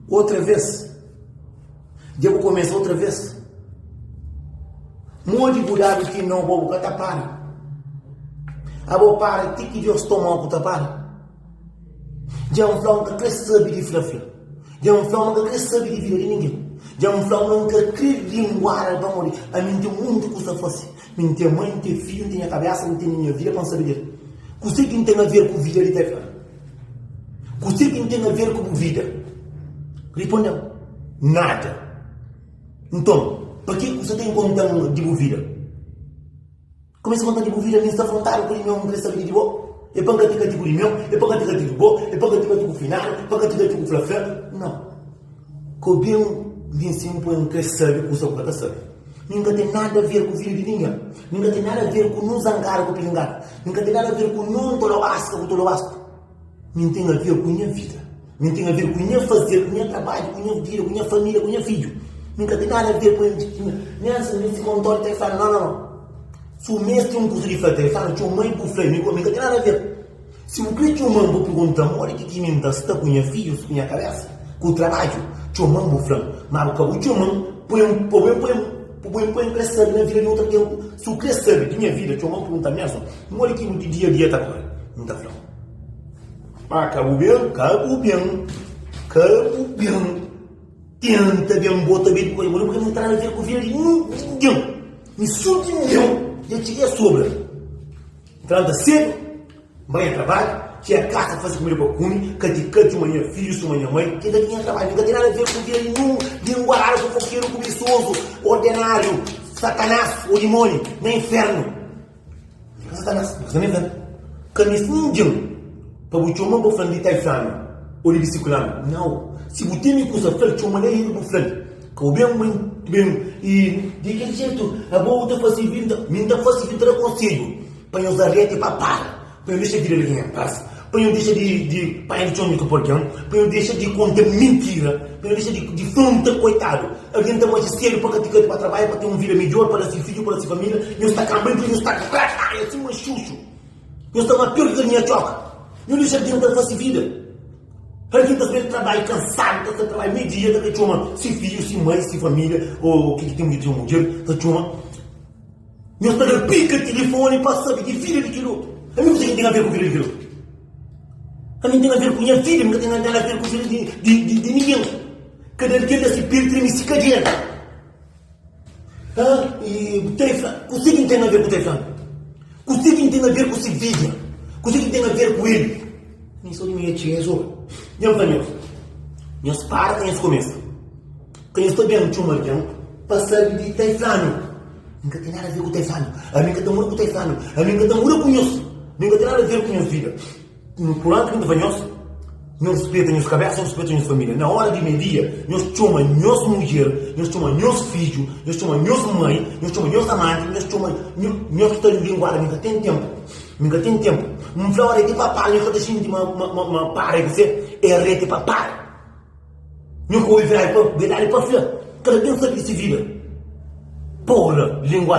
Otra vez? Dja bu kumesa otra vez? Modi bu dadu ki nau bo bu ka ta para? Abo para ti ki Deus tomau ku ta para? Dja N fla-u N ka kre sabe di fla-fla Dja N fla-u ma N ka kre sabe di vida di ningen Dja N fla-u ma N ka kre linguada pamodi ami N ten monti kusa fase Mi N ten mai, N ten fidju, N ten nha kabesa, N ten nha vida pa N sabe di el Kuse ki N ten aver ku vida di ta fla? Kuse ki N ten aver ku bu vida? Riponde-m, Nada. Nton, pa ke ku sa ten konta-m di bu vida? Kumesa konta di bu vida, mi N sta frontadu ku di meu, N kre sabe di bo. E pa N ka tika ti ku di meu, e pa N ka tika ti ku bo, e pa N ka tika ti ku finadu, pa N ka tika ti ku fla-fla. Nau. Ko ben li nsin poi N kre sabe kusa ku ka ta sabe. Mi N ka ten nada a ver ku vida di ningen. Mi N ka ten nada a ver ku nun zangadu ku pilingadu. Mi N ka ten nada a ver ku nun tolobasku ku tolobasku. Mi N ten a ver ku nha vida. Mi N ten a ver ku nha fazer, ku nha trabadju, ku nha vida, ku nha família, ku nha fidju. Mi N ka ten nada a ver ku Nelson mi si kontóri ta fla no, no, no. Si bu meste un kusa di fla ta fla, txoma-m bu fla mi ku mi. N ka ten nada a ver. Si bu kre txoma-m bu pergunta-m modi ki ki mi N ta sta ku nha fidjus, ku nha kabésa, ku trabadju, txoma-m bu fla-m. Má bu ka bu txoma-m, poi-m, pa bu poi-m, pa bu poi-m kre sabe na vida di otu algen. Si bu kre sabe di nha vida, txoma-m pergunta-m Nelson, modi ki bu dia-dia ta kóre? N ta fla-u. Má ka bu ben, ka bu ben, ka bu ben tenta ben bota ben ku kóre, purkê mi ka ten nada a ver ku vida di ningen. Mi so di meu dja txiga e sobra. N ta lanta sedu, N bai nha trabadju, txega kasa, fase kumida pa kume, kati-kati suma nha fidju, suma nha mai, kel-la ki nha trabadju. N ka ten nada a ver ku vida di ninhun linguaradu, fofokeru, kubisozu, ordináriu, satanas ô dimóni na infernu. N ka satanas, N ka sta na infernu. Ka meste ningen pa bu txoma-m pa bu fla-m di tal flanu ô di bisikulanu. Nau. Si bu tene kusa fla-l, txoma-l el i bu fla-l. Ka bu ben ben i di kel jetu abo bu ta fase vinta mi nta fase vinta da konsedju pa nhos areta i pa para pa nhos dexa vida di algen en pas pa nhos dexa di di panha di txon di korpu algen pa nhos dexa di konta mintira pa nhos dexa di di fronta koitadu algen ta manxe sedu pa kati kati pa trabadja pa ten un vida midjor pa da si fidju pa da si familia nhos ta kanba inpres nhos ta kaka sima xuxu nhos ta ma pior ki galinha txoka nhos dexa algen ta fase vida. Algen ta sai di trabadju kansadu, ta sai di trabadju meiu dia, ta ka txoma si fidju, si mai, si familia, ô kel ki ten mudjer, ten mudjer, ta txoma. Nhos ta da pika tilifoni pa sabe di vida di kel otu. Ami kuzê ki N ten aver ku vida di kel otu? Ami N ten aver ku nha vida, mi ka ten nada aver ku vida di ningen. Kada algen da si peli treme si kadera. Ah, e bu ta fla, kuzê ki N ten aver ku ta fla? Kuzê ki N ten aver ku se vida? Kuzê ki N ten aver ku el? Mi sô di mi é txeu sô. Nha fla nhos, nhos para ka nhos kumesa. Ka nhos ta ben txoma algen pa sabe di ta fla-nu. N ka ten nada aver ku ta fla-nu. Ami N ka ta mora ku ta fla-nu. Ami N ka ta mora ku nhos. Mi N ka ten nada aver ku nhos vida. Puránti ki N ta fla nhos, nhos ruspeta nhos kabésa, nhos ruspeta nhos família. Na óra di media, nhos txoma nhos mudjer, nhos txoma nhos fidju, nhos txoma nhos mai, nhos txoma nhos amanti, nhos txoma nhos ki ta linguada. Mi ka ten ténpu, mi ka ten ténpu. N fla óra é ti pa para, nhos ka ta xinti ma ma para é kuzê? É reti pa para. Nhos ka obi verdadi pa verdadi pa fla. Kada algen sabe di se vida. Porra, linguada.